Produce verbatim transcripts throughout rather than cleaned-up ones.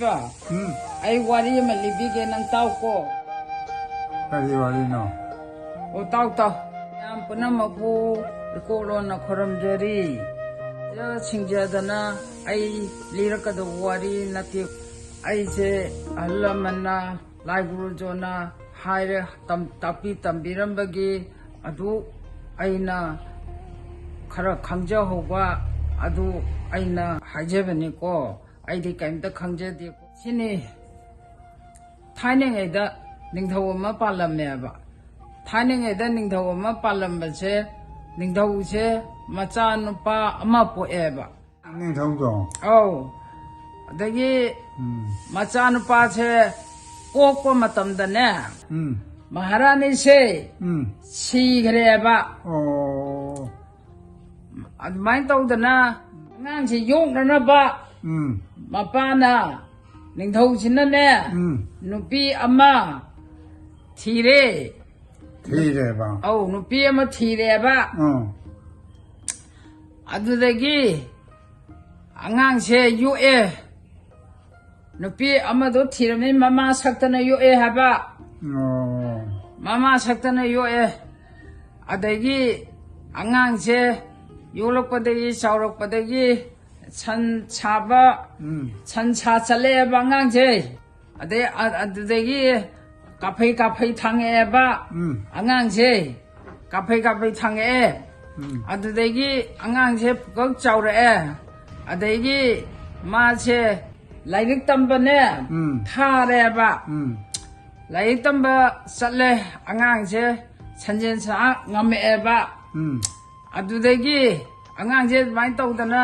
ꯎꯝ꯫ ꯑꯩ ꯋꯥꯔꯤ ꯑꯃ ꯂꯤꯕꯤꯒꯦ, ꯅꯪ ꯇꯥꯎꯀꯣ꯫ ꯀꯔꯤ ꯋꯥꯔꯤꯅꯣ? ꯑꯣ, ꯇꯥꯎ, ꯇꯥꯎ꯫ ꯃꯌꯥꯝ ꯄꯨꯝꯅꯃꯛꯄꯨ ꯏꯀꯣꯛꯂꯣꯟꯅ ꯈꯨꯔꯨꯝꯖꯔꯤ꯫ ꯁꯤꯡꯖꯗꯅ ꯑꯩ ꯂꯤꯔꯛꯀꯗꯕ ꯋꯥꯔꯤ ꯅꯠꯇꯦ꯫ ꯑꯩꯁꯦ ꯑꯍꯜ ꯂꯃꯟꯅ, ꯂꯥꯏ ꯒꯨꯔꯨꯖꯣꯅ ꯍꯥꯏꯔꯦ, ꯇꯝ-, ꯇꯥꯛꯄꯤ ꯇꯝꯕꯤꯔꯝꯕꯒꯤ ꯑꯗꯨ ꯑꯩꯅ ꯈꯔ ꯈꯪꯖꯍꯧꯕ ꯑꯗꯨ ꯑꯩꯅ ꯍꯥꯏꯖꯕꯅꯤꯀꯣ꯫ ꯑꯩꯗꯤ ꯀꯔꯤꯝꯇ ꯈꯪꯖꯗꯦ꯫ ꯁꯤꯅꯤ, ꯊꯥꯏꯅꯉꯩꯗ ꯅꯤꯡꯊꯧ ꯑꯃ ꯄꯥꯜꯂꯝꯃꯦꯕ꯫ ꯊꯥꯏꯅꯉꯩꯗ ꯅꯤꯡꯊꯧ ꯑꯃ ꯄꯥꯜꯂꯝꯕꯁꯦ, ꯅꯤꯡꯊꯧꯁꯦ ꯃꯆꯥꯅꯨꯄꯥ ꯑꯃ ꯄꯣꯛꯑꯦꯕ꯫ ꯅꯤꯡꯊꯧꯗꯣ? ꯑꯧ꯫ ꯑꯗꯒꯤ ꯎꯝ꯫ ꯃꯆꯥꯅꯨꯄꯥꯁꯦ ꯄꯣꯛꯄ ꯃꯇꯝꯗꯅꯦ, ꯎꯝ꯫ ꯃꯍꯥꯔꯥꯅꯤꯁꯦ ꯎꯝ꯫ ꯁꯤꯈ꯭ꯔꯦꯕ꯫ ꯑꯣ꯫ ꯑꯗꯨꯃꯥꯏꯅ ꯇꯧꯗꯅ ꯑꯉꯥꯡꯁꯤ ꯌꯣꯛꯅꯅꯕ ꯎꯝ꯫ ꯃꯄꯥꯅ, ꯅꯤꯡꯊꯧꯁꯤꯅꯅꯦ, ꯎꯝ꯫ ꯅꯨꯄꯤ ꯑꯃ ꯊꯤꯔꯦ꯫ ꯊꯤꯔꯦꯕ? ꯑꯧ, ꯅꯨꯄꯤ ꯑꯃ ꯊꯤꯔꯦꯕ꯫ ꯎꯝ꯫ ꯑꯗꯨꯗꯒꯤ ꯑꯉꯥꯡꯁꯦ ꯌꯣꯛꯑꯦ꯫ ꯅꯨꯄꯤ ꯑꯃꯗꯣ ꯊꯤꯔꯝꯃꯤ, ꯃꯃꯥ ꯁꯛꯇꯅ ꯌꯣꯛꯑꯦ ꯍꯥꯏꯕ꯫ ꯑꯣ꯫ ꯃꯃꯥ ꯁꯛꯇꯅ ꯌꯣꯛꯑꯦ꯫ ꯑꯗꯒꯤ ꯑꯉꯥꯡꯁꯦ ꯌꯣꯛꯂꯛꯄꯗꯒꯤ, ꯆꯥꯎꯔꯛꯄꯗꯒꯤ ꯁꯟ ꯁꯥꯕ, ꯎꯝ꯫ ꯁꯟ ꯁꯥ ꯆꯠꯂꯛꯑꯦꯕ ꯑꯉꯥꯡꯁꯦ꯫ ꯑꯗꯩ ꯑ-, ꯑꯗꯨꯗꯒꯤ ꯀꯥꯐꯩ ꯀꯥꯐꯩ ꯊꯥꯡꯉꯛꯑꯦꯕ ꯎꯝ꯫ ꯑꯉꯥꯡꯁꯦ꯫ ꯀꯥꯐꯩ ꯀꯥꯐꯩ ꯊꯥꯡꯉꯛꯑꯦ꯫ ꯎꯝ꯫ ꯑꯗꯨꯗꯒꯤ ꯑꯉꯥꯡꯁꯦ ꯄꯨꯀꯛ ꯆꯥꯎꯔꯛꯑꯦ꯫ ꯑꯗꯒꯤ ꯃꯥꯁꯦ ꯂꯥꯏꯔꯤꯛ ꯇꯝꯕꯅꯦ ꯎꯝ꯫ ꯊꯥꯔꯦꯕ꯫ ꯎꯝ꯫ ꯂꯥꯏꯔꯤꯛ ꯇꯝꯕ ꯆꯠꯂꯦ ꯑꯉꯥꯡꯁꯦ, ꯁꯟꯖꯦꯟ ꯁꯥ ꯉꯝꯃꯛꯑꯦꯕ꯫ ꯎꯝ꯫ ꯑꯗꯨꯗꯒꯤ ꯑꯉꯥꯡꯁꯦ ꯑꯗꯨꯃꯥꯏꯅ ꯇꯧꯗꯅ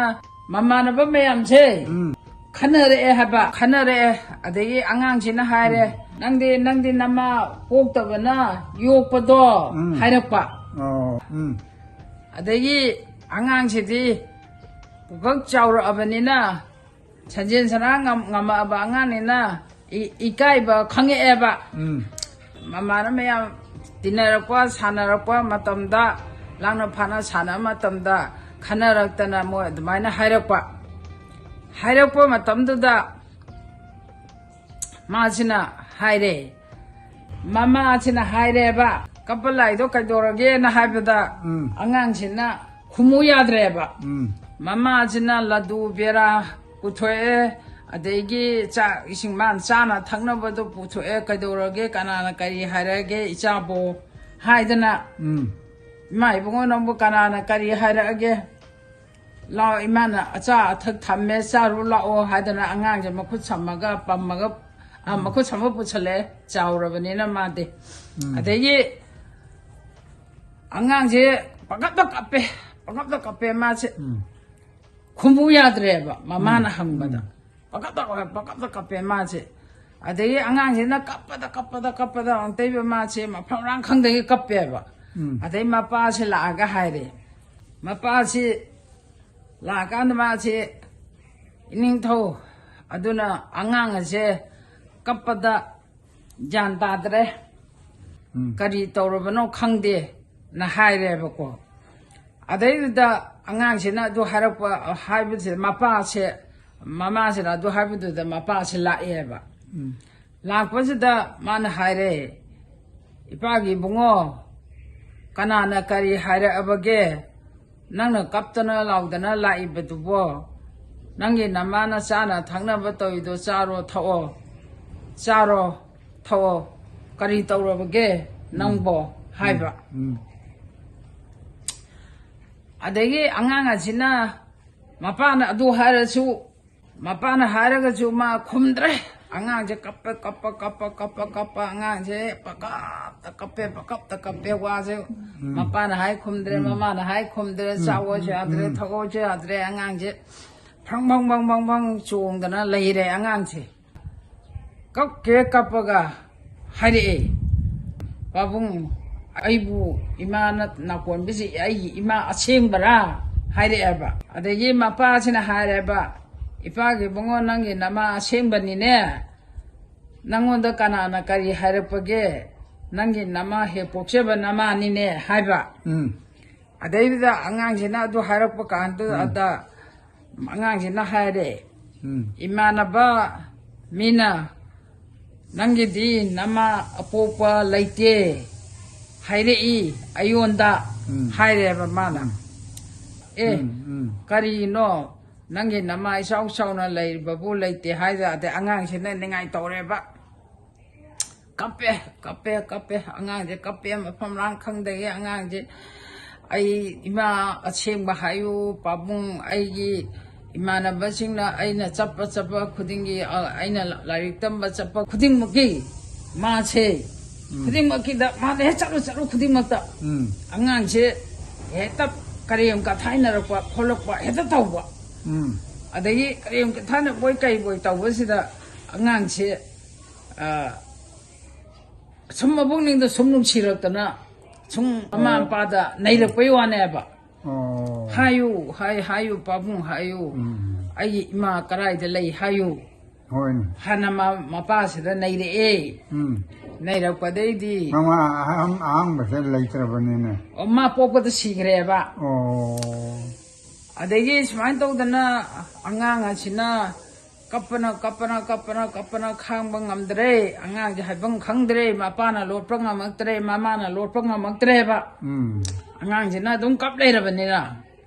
ꯃꯃꯥꯟꯅꯕ ꯃꯌꯥꯝꯁꯦ ꯎꯝ꯫ ꯈꯟꯅꯔꯛꯑꯦ ꯍꯥꯏꯕ, ꯈꯟꯅꯔꯛꯑꯦ꯫ ꯑꯗꯒꯤ ꯑꯉꯥꯡꯁꯤꯅ ꯍꯥꯏꯔꯦ, ꯎꯝ꯫ "ꯅꯪꯗꯤ, ꯅꯪꯗꯤ ꯅꯃꯥ ꯄꯣꯛꯇꯕꯅ ꯌꯣꯛꯄꯗꯣ", ꯎꯝ꯫ ꯍꯥꯏꯔꯛꯄ꯫ ꯑꯣ, ꯎꯝ꯫ ꯑꯗꯒꯤ ꯑꯉꯥꯡꯁꯤꯗꯤ ꯄꯨꯀꯛ ꯆꯥꯎꯔꯛꯑꯕꯅꯤꯅ, ꯁꯟꯖꯦꯟ ꯁꯅꯥ ꯉꯝ-, ꯉꯝꯃꯛꯑꯕ ꯑꯉꯥꯡꯅꯤꯅ ꯏ-, ꯏꯀꯥꯏꯕ ꯈꯪꯉꯛꯑꯦꯕ꯫ ꯎꯝ꯫ ꯃꯃꯥꯅ ꯃꯌꯥꯝ ꯇꯤꯟꯅꯔꯛꯄ, ꯁꯥꯟꯅꯔꯛꯄ ꯃꯇꯝꯗ, ꯂꯥꯡꯅ ꯐꯥꯅ ꯁꯥꯟꯅꯕ ꯃꯇꯝꯗ ꯈꯟꯅꯔꯛꯇꯅ ꯃꯣꯏ ꯑꯗꯨꯃꯥꯏꯅ ꯍꯥꯏꯔꯛꯄ꯫ ꯍꯥꯏꯔꯛꯄ ꯃꯇꯝꯗꯨꯗ ꯃꯥꯁꯤꯅ ꯍꯥꯏꯔꯦ, ꯃꯃꯥꯁꯤꯅ ꯍꯥꯏꯔꯦꯕ, "ꯀꯞꯄ ꯂꯥꯛꯏꯗꯣ ꯀꯩꯗꯧꯔꯒꯦꯅ?" ꯍꯥꯏꯕꯗ, ꯎꯝ꯫ ꯑꯉꯥꯡꯁꯤꯅ ꯈꯨꯝꯃꯨ ꯌꯥꯗ꯭ꯔꯦꯕ꯫ ꯎꯝ꯫ ꯃꯃꯥꯁꯤꯅ ꯂꯗꯨ ꯕꯦꯔꯥ ꯄꯨꯊꯣꯛꯑꯦ, ꯑꯗꯒꯤ ꯆꯥꯛ ꯏꯁꯤꯡ ꯃꯥꯅ ꯆꯥꯅ ꯊꯛꯅꯕꯗꯣ ꯄꯨꯊꯣꯛꯑꯦ꯫ "ꯀꯩꯗꯧꯔꯒꯦ? ꯀꯅꯥꯅ ꯀꯔꯤ ꯍꯥꯏꯔꯒꯦ ꯏꯆꯥꯕꯣ?" ꯍꯥꯏꯗꯅ, ꯎꯝ꯫ "ꯏꯃꯥ ꯏꯕꯨꯡꯉꯣ, ꯅꯪꯕꯨ ꯀꯅꯥꯅ ꯀꯔꯤ ꯍꯥꯏꯔꯛꯑꯒꯦ? ꯂꯥꯛꯑꯣ, ꯏꯃꯥꯅ ꯑꯆꯥ ꯑꯊꯛ ꯊꯝꯃꯦ, ꯆꯥꯔꯨ ꯂꯥꯛꯑꯣ" ꯍꯥꯏꯗꯅ ꯑꯉꯥꯡꯁꯦ ꯃꯈꯨꯠ ꯁꯝꯃꯒ ꯄꯝꯃꯒ, ꯑ, ꯃꯈꯨꯠ ꯁꯝꯃ ꯄꯨꯁꯜꯂꯛꯑꯦ, ꯆꯥꯎꯔꯕꯅꯤꯅ ꯃꯥꯗꯤ꯫ ꯎꯝ꯫ ꯑꯗꯒꯤ ꯑꯉꯥꯡꯁꯦ ꯄꯪꯀꯞꯇ ꯀꯞꯄꯦ, ꯄꯪꯀꯞꯇ ꯀꯞꯄꯦ ꯃꯥꯁꯦ꯫ ꯎꯝ꯫ ꯈꯨꯝꯃꯨ ꯌꯥꯗ꯭ꯔꯦꯕ ꯃꯃꯥꯅ ꯎꯝ꯫ ꯍꯪꯕꯗ꯫ ꯎꯝ꯫ ꯄꯪꯀꯞꯇ ꯀꯞꯄꯦ, ꯄꯪꯀꯞꯇ ꯀꯞꯄꯦ ꯃꯥꯁꯦ꯫ ꯑꯗꯒꯤ ꯑꯉꯥꯡꯁꯤꯅ ꯀꯞꯄꯗ, ꯀꯞꯄꯗ, ꯀꯞꯄꯗ, ꯑꯃꯨꯛꯇꯩꯕ ꯃꯥꯁꯦ ꯃꯐꯝ ꯃꯔꯥꯡ ꯈꯪꯗꯒꯩ ꯀꯞꯄꯦꯕ꯫ ꯎꯝ꯫ ꯑꯗꯩ ꯃꯄꯥꯁꯦ ꯂꯥꯛꯑꯒ ꯍꯥꯏꯔꯦ꯫ ꯃꯄꯥꯁꯤ ꯂꯥꯛꯑꯀꯥꯟꯗ ꯃꯥꯁꯦ, "ꯏꯅꯤꯡꯊꯧ, ꯑꯗꯨꯅ ꯑꯉꯥꯡ ꯑꯁꯦ ꯀꯞꯄꯗ ꯒ꯭ꯌꯥꯟ ꯇꯥꯗ꯭ꯔꯦ꯫ ꯎꯝ꯫ ꯀꯔꯤ ꯇꯧꯔꯕꯅꯣ ꯈꯪꯗꯦꯅ" ꯍꯥꯏꯔꯦꯕꯀꯣ꯫ ꯑꯗꯩꯗꯨꯗ ꯑꯉꯥꯡꯁꯤꯅ ꯑꯗꯨ ꯍꯥꯏꯔꯛꯄ, ꯍꯥꯏꯕꯁꯤꯗ ꯃꯄꯥꯁꯦ, ꯃꯃꯥꯁꯤꯅ ꯑꯗꯨ ꯍꯥꯏꯕꯗꯨꯗ ꯃꯄꯥꯁꯦ ꯂꯥꯛꯑꯦꯕ꯫ ꯎꯝ꯫ ꯂꯥꯛꯄꯁꯤꯗ ꯃꯥꯅ ꯍꯥꯏꯔꯦ, "ꯏꯄꯥꯒꯤ ꯏꯕꯨꯡꯉꯣ, ꯀꯅꯥꯅ ꯀꯔꯤ ꯍꯥꯏꯔꯛꯑꯕꯒꯦ? ꯅꯪꯅ ꯀꯞꯇꯅ ꯂꯥꯎꯗꯅ ꯂꯥꯛꯏꯕꯗꯨꯕꯣ? ꯅꯪꯒꯤ ꯅꯃꯥꯅ ꯆꯥꯅ ꯊꯛꯅꯕ ꯇꯧꯔꯤꯗꯣ ꯆꯥꯔꯣ ꯊꯛꯑꯣ, ꯆꯥꯔꯣ ꯊꯛꯑꯣ, ꯀꯔꯤ ꯇꯧꯔꯕꯒꯦ ꯅꯪꯕꯣ?" ꯍꯥꯏꯕ꯫ ꯎꯝ꯫ ꯑꯗꯒꯤ ꯑꯉꯥꯡ ꯑꯁꯤꯅ ꯃꯄꯥꯅ ꯑꯗꯨ ꯍꯥꯏꯔꯁꯨ, ꯃꯄꯥꯅ ꯍꯥꯏꯔꯒꯁꯨ ꯃꯥ ꯈꯨꯝꯗ꯭ꯔꯦ꯫ ꯑꯉꯥꯡꯁꯦ ꯀꯞꯄ, ꯀꯞꯄ, ꯀꯞꯄ, ꯀꯞꯄ, ꯀꯞꯄ, ꯑꯉꯥꯡꯁꯦ ꯄꯀꯞꯇ ꯀꯞꯄꯦ, ꯄꯀꯞꯇ ꯀꯞꯄꯦ, ꯋꯥꯁꯦ ꯃꯄꯥꯅ ꯍꯥꯏ ꯈꯨꯝꯗ꯭ꯔꯦ, ꯃꯃꯥꯅ ꯍꯥꯏ ꯈꯨꯝꯗ꯭ꯔꯦ, ꯆꯥꯎꯑꯣꯁꯨ ꯌꯥꯗ꯭ꯔꯦ, ꯊꯛꯑꯣꯁꯨ ꯌꯥꯗ꯭ꯔꯦ, ꯑꯉꯥꯡꯁꯦ ꯐ꯭ꯔꯪ ꯐꯪ ꯐꯪ ꯐꯪ ꯐꯪ ꯆꯣꯡꯗꯅ ꯂꯩꯔꯦ ꯑꯉꯥꯡꯁꯦ꯫ ꯀꯞꯀꯦ ꯀꯞꯄꯒ ꯍꯥꯏꯔꯛꯑꯦ, "ꯄꯥꯕꯨꯡ, ꯑꯩꯕꯨ ꯏꯃꯥꯅ ꯅꯥꯀꯣꯟꯕꯤꯁꯤ ꯑꯩꯒꯤ ꯏꯃꯥ ꯑꯁꯦꯡꯕꯔꯥ?" ꯍꯥꯏꯔꯛꯑꯦꯕ꯫ ꯑꯗꯒꯤ ꯃꯄꯥꯁꯤꯅ ꯍꯥꯏꯔꯦꯕ, "ꯏꯄꯥꯒꯤ ꯏꯕꯨꯡꯉꯣ, ꯅꯪꯒꯤ ꯅꯃꯥ ꯑꯁꯦꯡꯕꯅꯤꯅꯦ, ꯅꯪꯉꯣꯟꯗ ꯀꯅꯥꯅ ꯀꯔꯤ ꯍꯥꯏꯔꯛꯄꯒꯦ? ꯅꯪꯒꯤ ꯅꯃꯥ ꯍꯦꯛ ꯄꯣꯛꯆꯕ ꯅꯃꯥꯅꯤꯅꯦ" ꯍꯥꯏꯕ꯫ ꯎꯝ꯫ ꯑꯗꯩꯗꯨꯗ ꯑꯉꯥꯡꯁꯤꯅ ꯑꯗꯨ ꯍꯥꯏꯔꯛꯄ ꯀꯥꯟꯗꯨꯗ ꯑꯉꯥꯡꯁꯤꯅ ꯍꯥꯏꯔꯦ, ꯎꯝ꯫ "ꯏꯃꯥꯟꯅꯕ, ꯃꯤꯅ ꯅꯪꯒꯤꯗꯤ ꯅꯃꯥ ꯑꯄꯣꯛꯄ ꯂꯩꯇꯦ ꯍꯥꯏꯔꯛꯏ ꯑꯩꯉꯣꯟꯗ꯫ ꯎꯝ꯫ ꯍꯥꯏꯔꯦꯕ ꯃꯥꯅ꯫ ꯎꯝ꯫ "ꯑꯦ, ꯎꯝ, ꯎꯝ꯫ ꯀꯔꯤꯅꯣ? ꯅꯪꯒꯤ ꯅꯃꯥ ꯏꯆꯥꯎ ꯆꯥꯎꯅ ꯂꯩꯔꯤꯕꯕꯨ ꯂꯩꯇꯦ ꯍꯥꯏꯗ?" ꯑꯗꯩ ꯑꯉꯥꯡꯁꯤꯅ ꯅꯤꯡꯉꯥꯏ ꯇꯧꯔꯦꯕ꯫ ꯀꯞꯄꯦ, ꯀꯞꯄꯦ, ꯀꯞꯄꯦ꯫ ꯑꯉꯥꯡꯁꯦ ꯀꯞꯄꯦ, ꯃꯐꯝ ꯃꯔꯥꯡ ꯈꯪꯗꯒꯩ ꯑꯉꯥꯡꯁꯦ꯫ "ꯑꯩ ꯏꯃꯥ ꯑꯁꯦꯡꯕ ꯍꯥꯏꯌꯨ ꯄꯥꯕꯨꯡ, ꯑꯩꯒꯤ ꯏꯃꯥꯟꯅꯕꯁꯤꯡꯅ ꯑꯩꯅ ꯆꯠꯄ ꯆꯠꯄ ꯈꯨꯗꯤꯡꯒꯤ, ꯑ, ꯑꯩꯅ ꯂꯥꯏꯔꯤꯛ ꯇꯝꯕ ꯆꯠꯄ ꯈꯨꯗꯤꯡꯃꯛꯀꯤ ꯃꯥꯁꯦ, ꯎꯝ꯫ ꯈꯨꯗꯤꯡꯃꯛꯀꯤꯗ ꯃꯥꯅ ꯍꯦꯛ ꯆꯠꯂꯨ ꯆꯠꯂꯨ ꯈꯨꯗꯤꯡꯃꯛꯇ ꯎꯝ꯫ ꯑꯉꯥꯡꯁꯦ ꯍꯦꯛꯇ ꯀꯔꯦꯝ ꯀꯊꯥꯏꯅꯔꯛꯄ ꯈꯣꯠꯂꯛꯄ ꯍꯦꯛꯇ ꯇꯧꯕ꯫ ꯎꯝ꯫ ꯑꯗꯒꯤ ꯀꯔꯦꯝ ꯀꯊꯥꯏꯅꯕꯣꯏ ꯀꯩꯕꯣꯏ ꯇꯧꯕꯁꯤꯗ ꯑꯉꯥꯡꯁꯦ, ꯑ, ꯁꯨꯝ ꯃꯄꯨꯛꯅꯤꯡꯗ ꯁꯨꯝ ꯅꯨꯡꯁꯤꯔꯛꯇꯅ ꯁꯨꯝ ꯃꯃꯥ ꯑꯣ꯫ ꯃꯄꯥꯗ ꯅꯩꯔꯛꯄꯩ ꯋꯥꯅꯦꯕ꯫ ꯑꯣ꯫ "ꯍꯥꯏꯌꯨ, ꯍꯥꯏ-, ꯍꯥꯏꯌꯨ ꯄꯥꯕꯨꯡ, ꯍꯥꯏꯌꯨ꯫ ꯎꯝ꯫ ꯑꯩꯒꯤ ꯏꯃꯥ ꯀꯗꯥꯏꯗ ꯂꯩ ꯍꯥꯏꯌꯨ"꯫ ꯍꯣꯏꯅꯦ꯫ ꯍꯥꯟꯅ ꯃ-, ꯃꯄꯥꯁꯤꯗ ꯅꯩꯔꯛꯑꯦ꯫ ꯎꯝ꯫ ꯅꯩꯔꯛꯄꯗꯩꯗꯤ ꯃꯃꯥ ꯑꯍꯝ-, ꯑꯍꯥꯟꯕꯁꯦ ꯂꯩꯇ꯭ꯔꯕꯅꯤꯅꯦ꯫ ꯑꯣ, ꯃꯥ ꯄꯣꯛꯄꯗ ꯁꯤꯈ꯭ꯔꯦꯕ꯫ ꯑꯣ꯫ ꯑꯗꯒꯤ ꯁꯨꯃꯥꯏꯅ ꯇꯧꯗꯅ ꯑꯉꯥꯡ ꯑꯁꯤꯅ ꯀꯞꯄꯅ, ꯀꯞꯄꯅ, ꯀꯞꯄꯅ, ꯀꯞꯄꯅ ꯈꯥꯡꯕ ꯉꯝꯗ꯭ꯔꯦ꯫ ꯑꯉꯥꯡꯁꯦ ꯍꯥꯏꯐꯝ ꯈꯪꯗ꯭ꯔꯦ꯫ ꯃꯄꯥꯅ ꯂꯣꯠꯄ ꯉꯝꯃꯛꯇ꯭ꯔꯦ, ꯃꯃꯥꯅ ꯂꯣꯠꯄ ꯉꯝꯃꯛꯇ꯭ꯔꯦꯕ꯫ ꯎꯝ꯫ ꯑꯉꯥꯡꯁꯤꯅ ꯑꯗꯨꯝ ꯀꯞ ꯂꯩꯔꯕꯅꯤꯅ꯫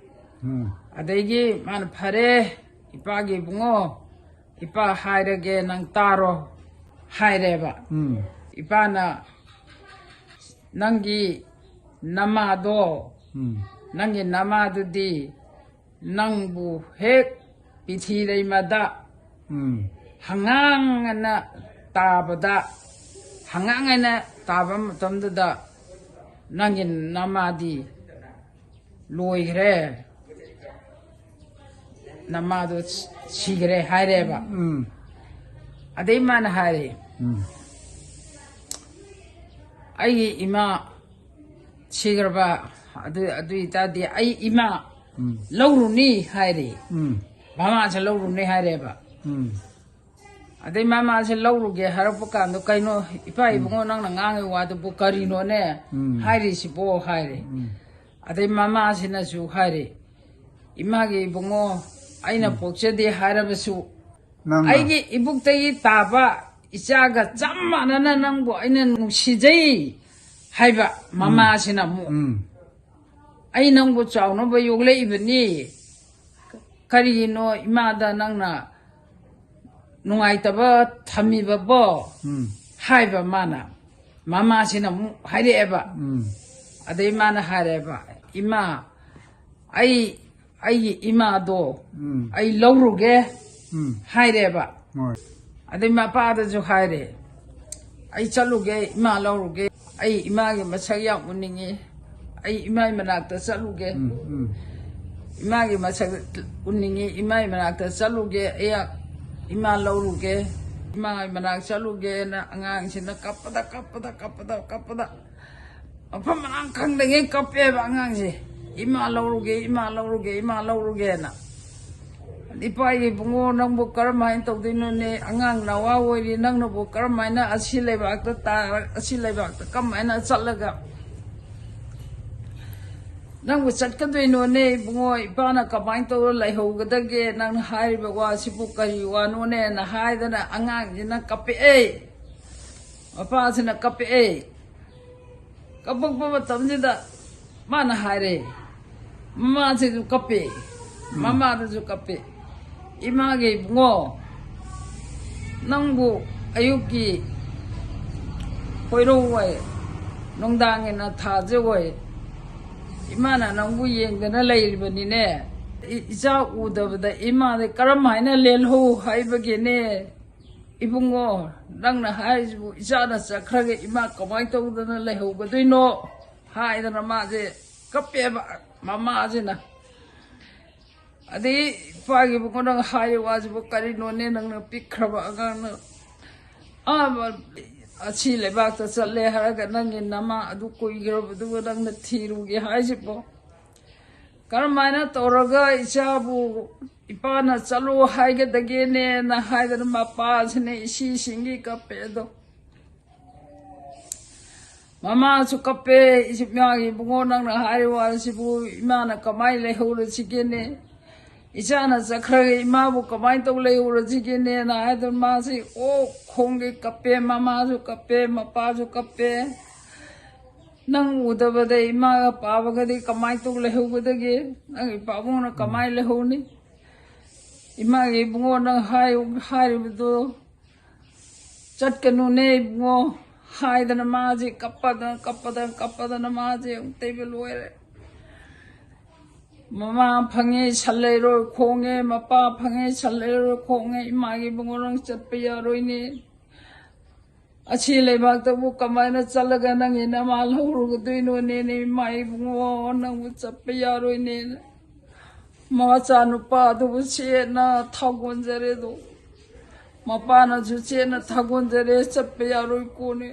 ꯎꯝ꯫ ꯑꯗꯒꯤ ꯃꯥꯅ, "ꯐꯔꯦ, ꯏꯄꯥꯒꯤ ꯏꯕꯨꯡꯉꯣ, ꯏꯄꯥ ꯍꯥꯏꯔꯒꯦ, ꯅꯪ ꯇꯥꯔꯣ" ꯍꯥꯏꯔꯦꯕ꯫ ꯎꯝ꯫ ꯏꯄꯥꯅ, "ꯅꯪꯒꯤ ꯅꯃꯥꯗꯣ, ꯎꯝ꯫ ꯅꯪꯒꯤ ꯅꯃꯥꯗꯨꯗꯤ ꯅꯪꯕꯨ ꯍꯦꯛ ꯄꯤꯊꯤ ꯂꯩꯃꯗ ꯎꯝ꯫ ꯍꯉꯥꯡ ꯑꯅ ꯇꯥꯕꯗ, ꯍꯉꯥꯡ ꯑꯅ ꯇꯥꯕ ꯃꯇꯝꯗꯨꯗ ꯅꯪꯒꯤ ꯅꯃꯥꯗꯤ ꯂꯣꯏꯈ꯭ꯔꯦ, ꯅꯃꯥꯗꯣ ꯁꯤꯈ꯭ꯔꯦ" ꯍꯥꯏꯔꯦꯕ꯫ ꯎꯝ꯫ ꯑꯗꯩ ꯃꯥꯅ ꯍꯥꯏꯔꯦ, ꯎꯝ꯫ "ꯑꯩꯒꯤ ꯏꯃꯥ ꯁꯤꯈ꯭ꯔꯕ, ꯑꯗꯨ, ꯑꯗꯨ ꯑꯣꯏꯇꯥꯔꯗꯤ ꯑꯩ ꯏꯃꯥ ꯎꯝ꯫ ꯂꯧꯔꯨꯅꯤ" ꯍꯥꯏꯔꯦ꯫ ꯎꯝ꯫ ꯃꯃꯥꯁꯦ ꯂꯧꯔꯨꯅꯤ ꯍꯥꯏꯔꯦꯕ꯫ ꯎꯝ꯫ ꯑꯗꯩ ꯃꯃꯥꯁꯦ ꯂꯧꯔꯨꯒꯦ ꯍꯥꯏꯔꯛꯄ ꯀꯥꯟꯗ, "ꯀꯩꯅꯣ ꯏꯄꯥ ꯎꯝ꯫ ꯏꯕꯨꯡꯉꯣ, ꯅꯪꯅ ꯉꯥꯡꯉꯤ ꯋꯥꯗꯨꯕꯨ ꯀꯔꯤꯅꯣꯅꯦ ꯎꯝ꯫ ꯍꯥꯏꯔꯤꯁꯤꯕꯣ?" ꯍꯥꯏꯔꯦ꯫ ꯎꯝ꯫ ꯑꯗꯩ ꯃꯃꯥꯁꯤꯅꯁꯨ ꯍꯥꯏꯔꯦ, "ꯏꯃꯥꯒꯤ ꯏꯕꯨꯡꯉꯣ, ꯑꯩꯅ ꯎꯝ꯫ ꯄꯣꯛꯆꯗꯦ ꯍꯥꯏꯔꯕꯁꯨ, ꯅꯪꯅ ꯑꯩꯒꯤ ꯏꯕꯨꯛꯇꯒꯤ ꯇꯥꯕ "ꯏꯆꯥꯒ ꯆꯞ ꯃꯥꯟꯅꯅ ꯅꯪꯕꯨ ꯑꯩꯅ ꯅꯨꯡꯁꯤꯖꯩ" ꯍꯥꯏꯕ ꯃꯃꯥꯁꯤꯅ ꯑꯃꯨꯛ, ꯎꯝ꯫ "ꯑꯩ ꯅꯪꯕꯨ ꯆꯥꯎꯅꯕ ꯌꯣꯛꯂꯛꯏꯕꯅꯤ, ꯀꯔꯤꯒꯤꯅꯣ ꯏꯃꯥꯗ ꯅꯪꯅ ꯅꯨꯡꯉꯥꯏꯇꯕ ꯊꯝꯃꯤꯕꯕꯣ?" ꯎꯝ꯫ ꯍꯥꯏꯕ ꯃꯥꯅ, ꯃꯃꯥꯁꯤꯅ ꯑꯃꯨꯛ ꯍꯥꯏꯔꯛꯑꯦꯕ꯫ ꯎꯝ꯫ ꯑꯗꯩ ꯃꯥꯅ ꯍꯥꯏꯔꯦꯕ, "ꯏꯃꯥ, ꯑꯩ, ꯑꯩꯒꯤ ꯏꯃꯥꯗꯣ ꯎꯝ꯫ ꯑꯩ ꯂꯧꯔꯨꯒꯦ" ꯎꯝ꯫ ꯍꯥꯏꯔꯦꯕ꯫ ꯍꯣꯏ꯫ ꯑꯗꯩ ꯃꯄꯥꯗꯁꯨ ꯍꯥꯏꯔꯦ, "ꯑꯩ ꯆꯠꯂꯨꯒꯦ, ꯏꯃꯥ ꯂꯧꯔꯨꯒꯦ, ꯑꯩ ꯏꯃꯥꯒꯤ ꯃꯁꯛ ꯌꯥꯝ ꯎꯅꯤꯡꯉꯤ, ꯑꯩ ꯏꯃꯥꯒꯤ ꯃꯅꯥꯛꯇ ꯆꯠꯂꯨꯒꯦ, ꯎꯝ, ꯎꯝ꯫ ꯏꯃꯥꯒꯤ ꯃꯁꯛ ꯎꯅꯤꯡꯉꯤ, ꯏꯃꯥꯒꯤ ꯃꯅꯥꯛꯇ ꯆꯠꯂꯨꯒꯦ, ꯑꯩ ꯏꯃꯥ ꯂꯧꯔꯨꯒꯦ, ꯏꯃꯥꯒꯤ ꯃꯅꯥꯛ ꯆꯠꯂꯨꯒꯦꯅ" ꯑꯉꯥꯡꯁꯤꯅ ꯀꯞꯄꯗ, ꯀꯞꯄꯗ, ꯀꯞꯄꯗ, ꯀꯞꯄꯗ, ꯃꯐꯝ ꯃꯔꯥꯡ ꯈꯪꯗꯉꯩ ꯀꯞꯄꯦꯕ ꯑꯉꯥꯡꯁꯦ, "ꯏꯃꯥ ꯂꯧꯔꯨꯒꯦ, ꯏꯃꯥ ꯂꯧꯔꯨꯒꯦ, ꯏꯃꯥ ꯂꯧꯔꯨꯒꯦꯅ"꯫ "ꯏꯄꯥꯒꯤ ꯏꯕꯨꯡꯉꯣ, ꯅꯪꯕꯨ ꯀꯔꯝꯍꯥꯏꯅ ꯇꯧꯗꯣꯏꯅꯣꯅꯦ? ꯑꯉꯥꯡ ꯅꯋꯥ ꯑꯣꯏꯔꯤ, ꯅꯪꯅꯕꯨ ꯀꯔꯝꯍꯥꯏꯅ ꯑꯁꯤ ꯂꯩꯕꯥꯛꯇ ꯇꯥꯔ-, ꯑꯁꯤ ꯂꯩꯕꯥꯛꯇ ꯀꯃꯥꯏꯅ ꯆꯠꯂꯒ ꯅꯪꯕꯨ ꯆꯠꯀꯗꯣꯏꯅꯣꯅꯦ ꯏꯕꯨꯡꯉꯣ? ꯏꯄꯥꯅ ꯀꯃꯥꯏꯅ ꯇꯧꯔ ꯂꯩꯍꯧꯒꯗꯒꯦ? ꯅꯪꯅ ꯍꯥꯏꯔꯤꯕ ꯋꯥꯁꯤꯕꯨ ꯀꯔꯤ ꯋꯥꯅꯣꯅꯦꯅ" ꯍꯥꯏꯗꯅ ꯑꯉꯥꯡꯁꯤꯅ ꯀꯞꯄꯛꯑꯦ, ꯃꯄꯥꯁꯤꯅ ꯀꯞꯄꯛꯑꯦ꯫ ꯀꯞꯄꯛꯄ ꯃꯇꯝꯁꯤꯗ ꯃꯥꯅ ꯍꯥꯏꯔꯦ, ꯃꯃꯥꯁꯤꯁꯨ ꯀꯞꯄꯦ, ꯎꯝ꯫ ꯃꯃꯥꯗꯨꯁꯨ ꯀꯞꯄꯦ, "ꯏꯃꯥꯒꯤ ꯏꯕꯨꯡꯉꯣ, ꯅꯪꯕꯨ ꯑꯌꯨꯛꯀꯤ ꯈꯣꯏꯔꯧ ꯑꯣꯏ, ꯅꯨꯡꯗꯥꯡꯒꯤꯅ ꯊꯥꯖ ꯑꯣꯏ, ꯏꯃꯥꯅ ꯅꯪꯕꯨ ꯌꯦꯡꯗꯅ ꯂꯩꯔꯤꯕꯅꯤꯅꯦ, ꯏ-, ꯏꯆꯥ ꯎꯗꯕꯗ ꯏꯃꯥꯗꯤ ꯀꯔꯝ ꯍꯥꯏꯅ ꯂꯦꯜꯍꯧ ꯍꯥꯏꯕꯒꯦꯅꯦ? ꯏꯕꯨꯡꯉꯣ, ꯅꯪꯅ ꯍꯥꯏꯔꯤꯁꯤꯕꯨ ꯏꯆꯥꯅ ꯆꯠꯈ꯭ꯔꯒ ꯏꯃꯥ ꯀꯃꯥꯏꯅ ꯇꯧꯗꯅ ꯂꯩꯍꯧꯒꯗꯣꯏꯅꯣ?" ꯍꯥꯏꯗꯅ ꯃꯥꯁꯦ ꯀꯞꯄꯦꯕ ꯃꯃꯥꯁꯤꯅ꯫ ꯑꯗꯩ ꯏꯄꯥꯒꯤ ꯏꯕꯨꯡꯉꯣ, ꯅꯪ ꯍꯥꯏꯔꯤ ꯋꯥꯁꯤꯕꯨ ꯀꯔꯤꯅꯣꯅꯦ? ꯅꯪꯅ ꯄꯤꯛꯈ꯭ꯔꯕ ꯑꯉꯥꯡꯅ ꯑꯥ ꯑꯁꯤ ꯂꯩꯕꯥꯛꯇ ꯆꯠꯂꯦ ꯍꯥꯏꯔꯒ ꯅꯪꯒꯤ ꯅꯃꯥ ꯑꯗꯨ ꯀꯨꯏꯈ꯭ꯔꯕꯗꯨꯕꯨ ꯅꯪꯅ ꯊꯤꯔꯨꯒꯦ ꯍꯥꯏꯁꯤꯕꯣ? ꯀꯔꯝꯍꯥꯏꯅ ꯇꯧꯔꯒ ꯏꯆꯥꯕꯨ ꯏꯄꯥꯅ ꯆꯠꯂꯣ ꯍꯥꯏꯒꯗꯒꯦꯅꯦꯅ ꯍꯥꯏꯗꯅ ꯃꯄꯥꯁꯤꯅ ꯏꯁꯤ ꯁꯤꯡꯒꯤ ꯀꯞꯄꯦ ꯑꯗꯣ꯫ ꯃꯃꯥꯁꯨ ꯀꯞꯄꯦ, "ꯏꯃꯥꯒꯤ ꯏꯕꯨꯡꯉꯣ, ꯅꯪꯅ ꯍꯥꯏꯔꯤ ꯋꯥꯁꯤꯕꯨ ꯏꯃꯥꯅ ꯀꯃꯥꯏꯅ ꯂꯩꯍꯧꯔꯁꯤꯒꯦꯅꯦ? ꯏꯆꯥꯅ ꯆꯠꯈ꯭ꯔꯒ ꯏꯃꯥꯕꯨ ꯀꯃꯥꯏꯅ ꯇꯧ ꯂꯩꯍꯧꯔꯁꯤꯒꯦꯅꯦꯅ ꯍꯥꯏꯗꯅ ꯃꯥꯁꯤ ꯑꯣ ꯈꯣꯡꯒꯩ ꯀꯞꯄꯦ, ꯃꯃꯥꯁꯨ ꯀꯞꯄꯦ, ꯃꯄꯥꯁꯨ ꯀꯞꯄꯦ꯫ ꯅꯪ ꯎꯗꯕꯗ ꯏꯃꯥꯒ ꯄꯥꯕꯒꯗꯤ ꯀꯃꯥꯏꯅ ꯇꯧ ꯂꯩꯍꯧꯒꯗꯒꯦ? ꯅꯪꯒꯤ ꯄꯥꯕꯨꯡꯅ ꯀꯃꯥꯏꯅ ꯂꯩꯍꯧꯅꯤ? ꯏꯃꯥꯒꯤ ꯏꯕꯨꯡꯉꯣ, ꯅꯪ ꯍꯥꯏ-, ꯍꯥꯏꯔꯤꯕꯗꯣ ꯆꯠꯀꯅꯨꯅꯦ ꯏꯕꯨꯡꯉꯣ ꯍꯥꯏꯗꯅ ꯃꯥꯁꯦ ꯀꯞꯄꯗꯅ, ꯀꯞꯄꯗꯅ, ꯀꯞꯄꯗꯅ ꯃꯥꯁꯦ ꯑꯃꯨꯛꯇꯩꯕ ꯂꯣꯏꯔꯦ꯫ ꯃꯃꯥ ꯐꯪꯉꯦ ꯁꯟ ꯂꯩꯔꯣꯏ ꯈꯣꯡꯉꯦ, ꯃꯄꯥ ꯐꯪꯉꯦ ꯁꯟ ꯂꯩꯔꯣꯏ ꯈꯣꯡꯉꯦ, ꯏꯃꯥꯒꯤ ꯏꯕꯨꯡꯉꯣ ꯅꯪ ꯆꯠꯄ ꯌꯥꯔꯣꯏꯅꯦ꯫ ꯑꯁꯤ ꯂꯩꯕꯥꯛꯇꯕꯨ ꯀꯃꯥꯏꯅ ꯆꯠꯂꯒ ꯅꯪꯒꯤ ꯅꯃꯥ ꯂꯧꯔꯨꯒꯗꯣꯏꯅꯣꯅꯦꯅꯦ? ꯏꯃꯥ ꯏꯕꯨꯡꯉꯣ, ꯅꯪꯕꯨ ꯆꯠꯄ ꯌꯥꯔꯣꯏꯅꯦꯅ ꯃꯆꯥꯅꯨꯄꯥ ꯑꯗꯨꯕꯨ ꯆꯦꯠꯅ ꯊꯥꯒꯣꯟꯖꯔꯦꯗꯣ꯫ ꯃꯄꯥꯅꯁꯨ ꯆꯦꯠꯅ ꯊꯥꯒꯣꯟꯖꯔꯦ, ꯆꯠꯄ ꯌꯥꯔꯣꯏ ꯀꯣꯅꯦ꯫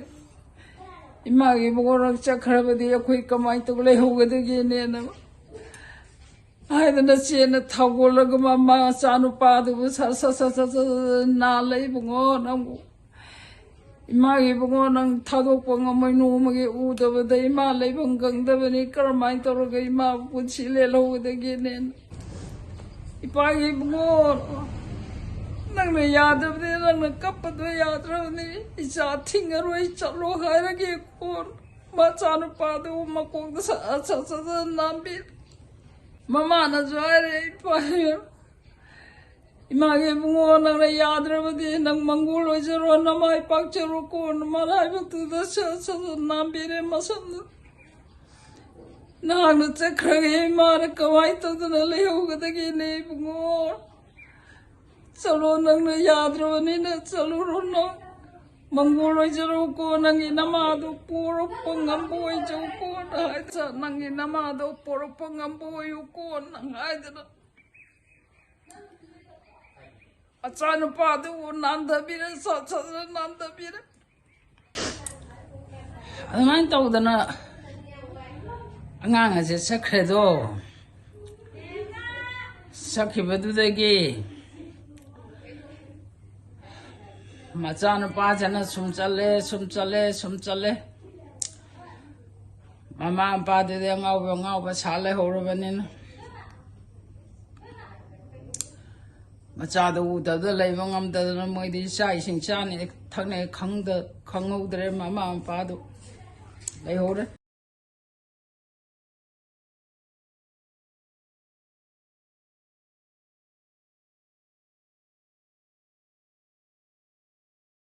ꯏꯃꯥꯒꯤ ꯏꯕꯨꯡꯉꯣ ꯅꯪ ꯆꯠꯈ꯭ꯔꯕꯗꯤ ꯑꯩꯈꯣꯏ ꯀꯃꯥꯏꯅ ꯇꯧ ꯂꯩꯍꯧꯒꯗꯒꯦꯅꯦꯅ ꯍꯥꯏꯗꯅ ꯆꯦꯠꯅ ꯊꯥꯒꯣꯜꯂꯒ ꯃꯃꯥ ꯃꯆꯥꯅꯨꯄꯥꯗꯨꯕꯨ ꯁꯠ ꯁꯠ ꯁꯠ ꯁꯠ ꯁꯠ ꯁꯠ ꯅꯥꯜꯂꯦ ꯏꯕꯨꯡꯉꯣ ꯅꯪꯕꯨ꯫ ꯏꯃꯥꯒꯤ ꯏꯕꯨꯡꯉꯣ ꯅꯪ ꯊꯥꯗꯣꯛꯄ ꯉꯝꯃꯣꯏ, ꯅꯣꯡꯃꯒꯤ ꯎꯗꯕꯗ ꯏꯃꯥ ꯂꯩꯐꯝ ꯈꯪꯗꯕꯅꯤ, ꯀꯔꯝꯍꯥꯏꯅ ꯇꯧꯔꯒ ꯏꯃꯥꯕꯨ ꯄꯨꯟꯁꯤ ꯂꯦꯜꯍꯧꯒꯗꯒꯦꯅꯦꯅ꯫ ꯏꯄꯥꯒꯤ ꯏꯕꯨꯡꯉꯣ ꯅꯪꯅ ꯌꯥꯗꯕꯅꯤ, ꯅꯪꯅ ꯀꯞꯄꯗꯣ ꯌꯥꯗ꯭ꯔꯕꯅꯤ꯫ ꯏꯆꯥ ꯊꯤꯡꯉꯔꯣꯏ, ꯆꯠꯂꯣ ꯍꯥꯏꯔꯒꯦ ꯀꯣꯟ ꯃꯆꯥꯅꯨꯄꯥꯗꯨ ꯃꯀꯣꯛꯇ ꯁꯠ ꯁꯠ ꯁꯠ ꯁꯠ ꯅꯥꯟꯕꯤ꯫ ꯃꯃꯥꯅꯁꯨ ꯍꯥꯏꯔꯦ, ꯏꯄꯥ ꯏꯃꯥꯒꯤ ꯏꯕꯨꯡꯉꯣ ꯅꯪꯅ ꯌꯥꯗ꯭ꯔꯕꯗꯤ ꯅꯪ ꯃꯪꯒꯣꯜ ꯑꯣꯏꯖꯔꯣ, ꯅꯃꯥꯏ ꯄꯥꯛꯆꯔꯣ ꯀꯣꯟꯅ ꯃꯔꯥꯏꯕꯛꯇꯨꯗ ꯁꯠ ꯁꯠ ꯁꯠ ꯅꯥꯟꯕꯤꯔꯦ ꯃꯁꯝꯗꯨ꯫ ꯅꯍꯥꯛꯅ ꯆꯠꯈ꯭ꯔꯒ ꯏꯃꯥꯅ ꯀꯃꯥꯏꯅ ꯇꯧꯗꯅ ꯂꯩꯍꯧꯒꯗꯒꯦꯅꯦ ꯏꯕꯨꯡꯉꯣ? ꯆꯠꯂꯣ, ꯅꯪꯅ ꯌꯥꯗ꯭ꯔꯕꯅꯤꯅ ꯆꯠꯂꯨꯔꯣ ꯅꯪ꯫ ꯃꯪꯒꯣꯜ ꯑꯣꯏꯖꯔꯣꯀꯣ, ꯅꯪꯒꯤ ꯅꯃꯥꯗꯣ ꯄꯣꯔꯛꯄ ꯉꯝꯕ ꯑꯣꯏꯖꯧꯀꯣ ꯅ ꯍꯥꯏꯗꯅ, ꯅꯪꯒꯤ ꯅꯃꯥꯗꯣ ꯄꯣꯔꯛꯄ ꯉꯝꯕ ꯑꯣꯏꯌꯨꯀꯣ ꯅꯪ ꯍꯥꯏꯗꯅ꯫ ꯃꯆꯥꯅꯨꯄꯥꯗꯨꯕꯨ ꯅꯥꯟꯊꯕꯤꯔꯦ, ꯁꯠ ꯁꯠ ꯅꯥꯟꯊꯕꯤꯔꯦ꯫ ꯑꯗꯨꯃꯥꯏꯅ ꯇꯧꯗꯅ ꯑꯉꯥꯡ ꯑꯁꯦ ꯆꯠꯈ꯭ꯔꯦꯗꯣ꯫ ꯆꯠꯈꯤꯕꯗꯨꯗꯒꯤ ꯃꯆꯥꯅꯨꯄꯥꯁꯤꯅ ꯁꯨꯝ ꯆꯠꯂꯦ, ꯁꯨꯝ ꯆꯠꯂꯦ, ꯁꯨꯝ ꯆꯠꯂꯦ꯫ ꯃꯃꯥ ꯃꯄꯥꯗꯨꯗꯤ ꯑꯉꯥꯎꯕ ꯑꯉꯥꯎꯕ ꯁꯥ ꯂꯩꯍꯧꯔꯕꯅꯤꯅ꯫ ꯃꯆꯥꯗꯣ ꯎꯗꯕꯗ ꯂꯩꯕ ꯉꯝꯗꯗꯅ ꯃꯣꯏꯗꯤ ꯆꯥꯛ ꯏꯁꯤꯡ ꯆꯥꯅꯤ ꯊꯛꯅꯤ ꯈꯪꯗ ꯈꯪꯍꯧꯗ꯭ꯔꯦ ꯃꯃꯥ ꯃꯄꯥꯗꯣ꯫ ꯂꯩꯍꯧꯔꯦ꯫